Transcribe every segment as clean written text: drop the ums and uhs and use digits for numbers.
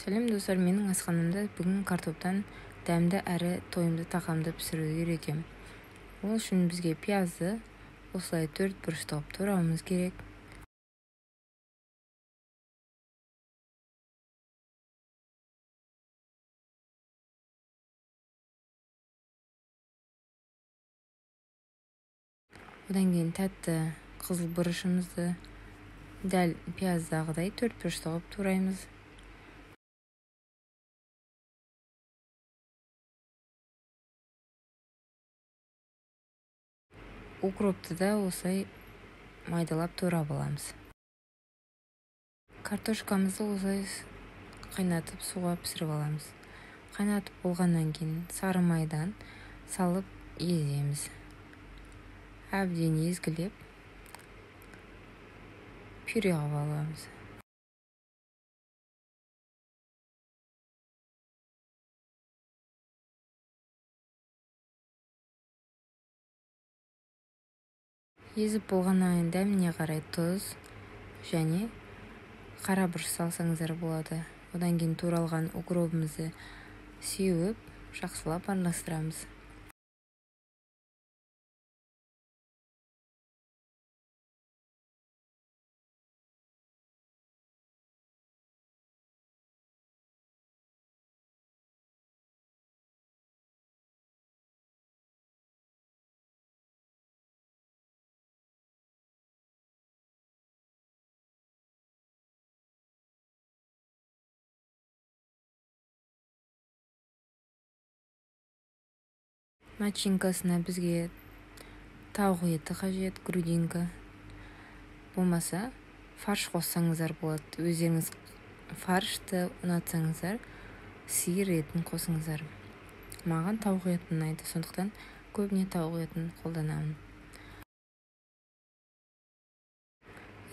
Сәлем достар, менің асханамда бүгін картоптан дәмді әрі тойымды тағамды пісіруді үйретемін. Ол үшін бізге пиязды осылай төрт бұрышты қылып турауымыз керек. Одан кейін тәтті қызыл бұрышымызды дәл пияздағыдай төрт бұрышты қылып тураймыз. Укропты да осылай майдалап турап аламыз. Картошкамызды осылай қайнатып суға пісіріп аламыз. Қайнатып болғаннан кейін сары майдан салып еземіз. Әбден езгілеп пюре қылып аламыз. Езіп болғаннан кейін дәміне қарай тұз және қара бұрыш салсаңыздар болады. Одан кейін туралған укробымызды сеуіп, жақсылап араластырамыз. Начинкасына бізге тауық еті қажет, грудинка. Болмаса фарш қоссаңыздар болады. Өздеріңіз фаршты ұнатсаңыздар, сиыр етін қосыңыздар. Маған тауық еті ұнайды, сондықтан көбіне тауық етін қолданамын.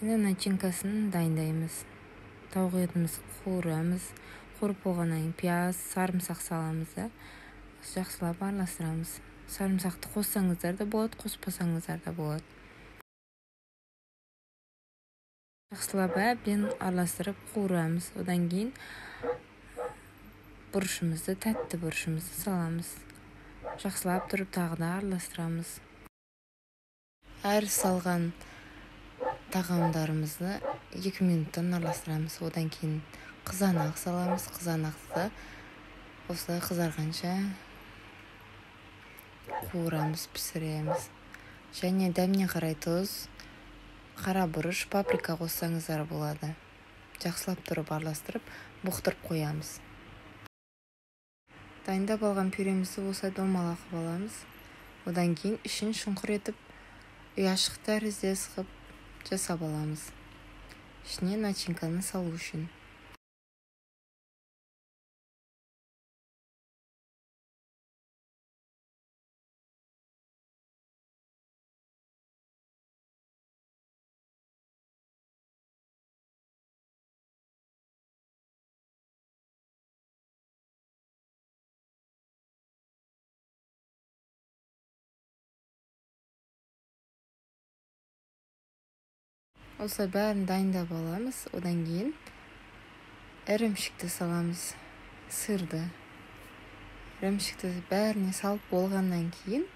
Енді начинкасын дайындаймыз. Тауық етімізді қуырамыз. Қуырып болғаннан кейін пияз, сарымсақ саламыз да жақсылап араластырамыз. Сарымсақты қоссаңыздар да болады, қоспасаңыздар да болады. Жақсылап әбден араластырып қуырамыз. Одан кейін бұрышымызды, тәтті бұрышымызды саламыз. Жақсылап тұрып тағы да араластырамыз. Әр салған тағамдарымызды 2 минуттан араластырамыз. Одан кейін қызанақ саламыз. Қызанақты осылай қызарғанша қуырамыз, пісіреміз. Және дәміне қарай тұз, қара бұрыш, паприка қоссаңыздар болады. Жақсылап тұрып араластырып, бұқтырып қоямыз. Дайындап алған пюремізді осылай домалақ қылып аламыз. Одан кейін ішін шұңқыр етіп, ұяшық тәрізді қылып жасап аламыз. Ішіне начинканы салу үшін. Осылай бәрін дайындап аламыз. Одан кейін ірімшікті саламыз, сырды. Ірімшікті бәріне салып болғаннан кейін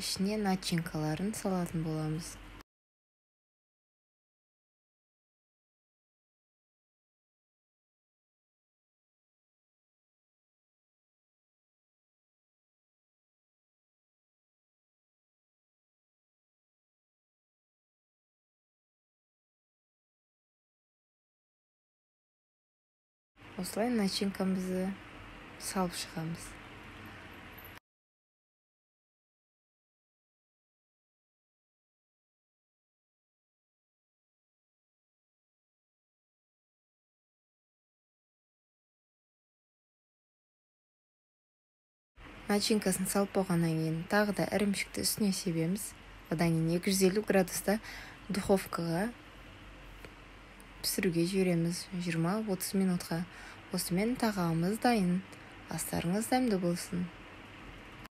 ішіне начинкаларын салатын боламыз. Осылай начинкамызды салып шығамыз. Начинкасын салып болғаннан кейін тағы да ірімшікті үстіне себеміз. Одан кейін 250 градуста духовкаға пісіруге жібереміз 20-30 минутқа. Осымен тағамымыз дайын. Астарыңыз дәмді болсын.